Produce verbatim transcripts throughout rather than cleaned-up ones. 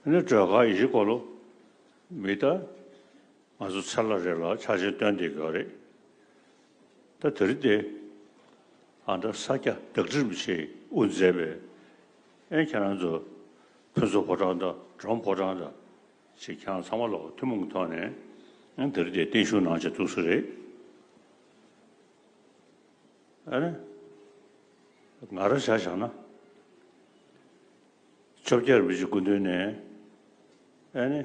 ནི་སྒྲོལ་དཀར་ཡེ་ཤེས་འཁོར་ལོ་མི་ད་ང་ཚོ་ཚེ་ལ་རེ་ལ་ཕྱག་ཆེན་སྟོན་བསྡད་ཀྱི་ཡོད་རེད། ད་དེ་རིང་དེ་ཨ་ད་ས་སྐྱ་བདག་ཁྲིམས་ཆེ་དབུ་མཛད་པའི་ཨེ་ཁྱེད་རང་ཚོ་ཕུན་ཚོགས་ཕོ་བྲང་དང་འབྲོམ་ཕོ་བྲང་དང་ཅིག་ཁྱེད་རང་ཚང་མ་ལ་ཐུན་མོང་གི་ཐོག་ནས་ཨེ་དེ་རིང་དེ་བརྟན་བཞུགས་གནང་བྱས་འདུག་ས་རེད། ཨ་ནི། ང་རང་ཆ་བཞག་ན། བཅོ་བརྒྱད་རིན་པོ་ཆེ་སྐུ་མདུན་ནས། ཨ་ནི།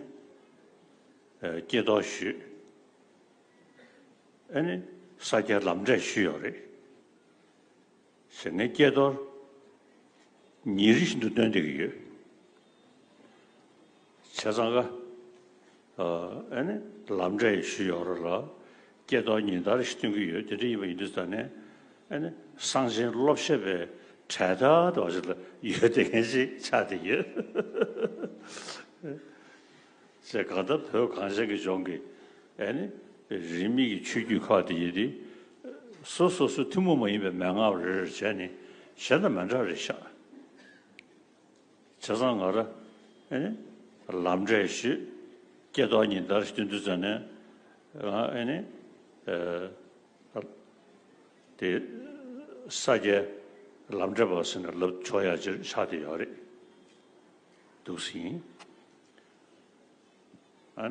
ཨ་སྐྱེས་རྟོགས་ཞུས། ཨ་ནི། ས་སྐྱའི་ལམ་འབྲས་ཞུས་ཡོད་རེད། ཟེར་ངས་སྐྱེས་རྟོགས་ཉིན་རེ་བཞིན་དུ་སྟོན་བསྡད་ཀྱི་ཡོད། བྱས་ཙང་ཀ་ཨ་ནི་ལམ་འབྲས་ཞུས་ཡོད་རེད་ལ། སྐྱེས་རྟོགས་ཉིན་ལྟར་ཞིག་སྟོན་གྱི་ཡོད། དེ་འདྲ་ཡིན་པ་ཡིན་དུས་ཙང་ནས་ཨ་ནི་གསང་ཆེན་སློབ་བཤད་པའི་གྲལ་མཐའ་དེ་བ་ཞིག་ལ་ཡོད་བསྡད་མཁན་ཞིག་ཆགས་བསྡད་ཡོད། ཟེར་གང་ལྟར་བོད་གངས་ཅན་གྱི་ལྗོངས་ཀྱི་ཨ་ནི་རིས་མེད་ཀྱི་ཆོས་བརྒྱུད་ཁག་དེ་ཡིན་དེ། སོ་སོ་སོ་ཐུན་མོང་མ་ཡིན་པའི་མན་ངག་རེ་རེ་བྱས་ནས་གཞན་དང་མི་འདྲ་རེ་བཞག་བྱས་ཙང་ང་ར་ཨེ་ནི་ལམ་འབྲས་ཞུས། སྐྱེས་རྟོགས་ཉིན་ལྟར་སྟོན་དུས་ཙམ་ནས་ང་ཨེ་ནི་ཨ་དེ་ས་སྐྱའི་ལམ་འབྲས་པ་ཟེར་ནས་ལབ་ཆོག་ཡ་ཅིག་ཆགས་བསྡད་ཡོད་རེད་འདུག་ཟེར་ཡིན། ཨ་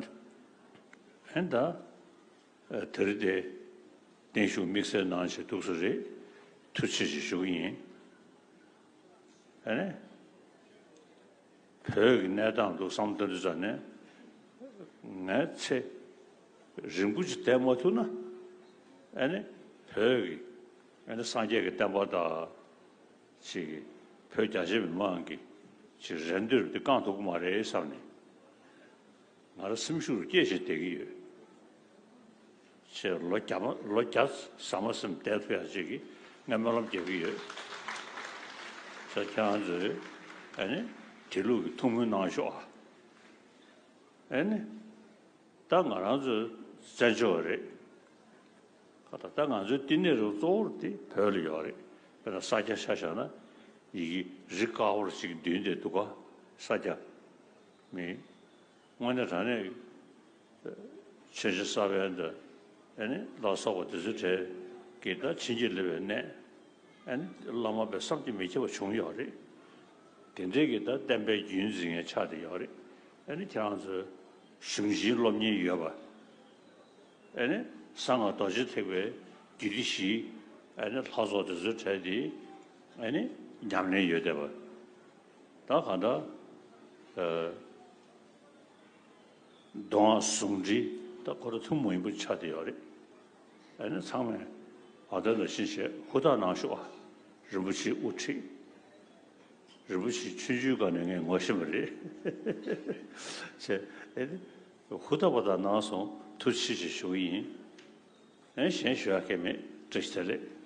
ཨེ་ད། དེ་རིང་དེ་བརྟན་བཞུགས་དམིགས་བསལ་གནང་བྱས་འདུག་ས་རེད། ཐུགས་རྗེ་ཆེ་ཞུ་གི་ཡིན། ཨ་ནི། བོད་ཀྱི་གནས་སྟངས་འདུག་བསམ་བློ་གཏོང་དུས་ཙམ་ནས་ངས་ཚེ་རིང་པོ་ཅིག་བསྡད་མ་ཐུབ་ན་ཨ་ནི་བོད་ཀྱི་ཨ་ནི་སངས་རྒྱས་ཀྱི་བསྟན་པ་དང་ཅིག་བོད་རྒྱ་ཆེ་མི་མང་གི་ཅིག་རེ་འདུན་དེ་བསྐང་ཐུབ་ཀྱི་མ་རེད་བསམ་ནས། ང་རང་སེམས་ཤུགས་སྐྱེད་བྱེད་བསྡད་ཀྱི་ཡོད། ཅེས་ལོ་བརྒྱ་མ་ལོ་བརྒྱ་ཟ་མ་ཟིན་བསྡད་ཐུབ་ཡག་ཅིག་གི་ངས་སྨོན་ལམ་རྒྱག་གི་ཡོད། ཅེས་ཁྱེད་རང་ཚོས་ཨ་ནི་དེ་ལུགས་ཀྱི་ཐུགས་སྨོན་གནང་ཤོག་ཨ། ཨ་ནི་ད་ང་རང་ཚོ་བཙན་བྱོལ་བ་རེད། ད་ལྟ་ང་ཚོའི་བསྟི་གནས་རུ་གཙོ་བོར་དེ་བོད་ལ་ཡོད་རེད། དཔེར་ན་ས་སྐྱ་ཆ་བཞག་ན་ཡི་གེ་རི་དཀར་པོར་ཅིག་འདོན་བསྡད་འདུག་ག་ས་སྐྱ། མི། དངོས་གནས་དྲང་གནས་ཆོས་རྗེ་ས་པཎ་དང་ཨ་ནི་ལ་སོགས་པ་དེ་ཚོའི་གྲས་ཀྱིས་ད་བྱིན་གྱིས་བརླབས་པའི་གནས། ཨ་ནི་བླ་མ་དཔེ་བསམ་གྱིས་མི་ཁྱབ་པ་བྱུང་ཡོད་རེད། དེ་འདྲའི་གི་ད་བསྟན་པའི་རྒྱུན་འཛིན་མཁན་ཆགས་བསྡད་ཡོད་རེད། ཨ་ནི་ཁྱེད་རང་ཚོའི་གཞུང་ཆེན་སློབ་གཉེར་ཡོད་པ། ཨ་ནི་གསང་སྔགས་རྡོ་རྗེ་ཐེག་པའི་རྒྱུད་སྡེ་བཞི། ཨ་ནི་ལྷ་ཚོགས་དེ་ཚོའི་གྲས་དེ་ཨ་ནི་ཉམས་ལེན་ཡོད་བསྡད་པ། ད་གང་ལྟར་ཨ་མདོ་སྔགས་ཟུང་འབྲེལ་ད་ཁོ་རང་ཐུན་མོང་ཡིན་པ་ཆགས་བསྡད་ཡོད་རེད། ཨ་ནི་ཚང་མས་བ་དན་དང་བཞིན་བྱས་ཧུར་ཐག་གནང་ཤོག་ཨ། རིན་པོ་ཆེ་དབུ་ཁྲིད། རིན་པོ་ཆེ་ཆུང་ཆུང་སྒང་ནས་ངས་ངོ་ཤེས་པ་རེད། བྱས་ཨ་ནི་ཧུར་ཐག་པ་དང་གནང་སོང་། ཐུགས་རྗེ་ཆེ་ཞུ་གི་ཡིན། ཨ་ནི་གཞན་ཞུ་ཡག་གང་ཡང་མེད། བཀྲ་ཤིས་བདེ་ལེགས།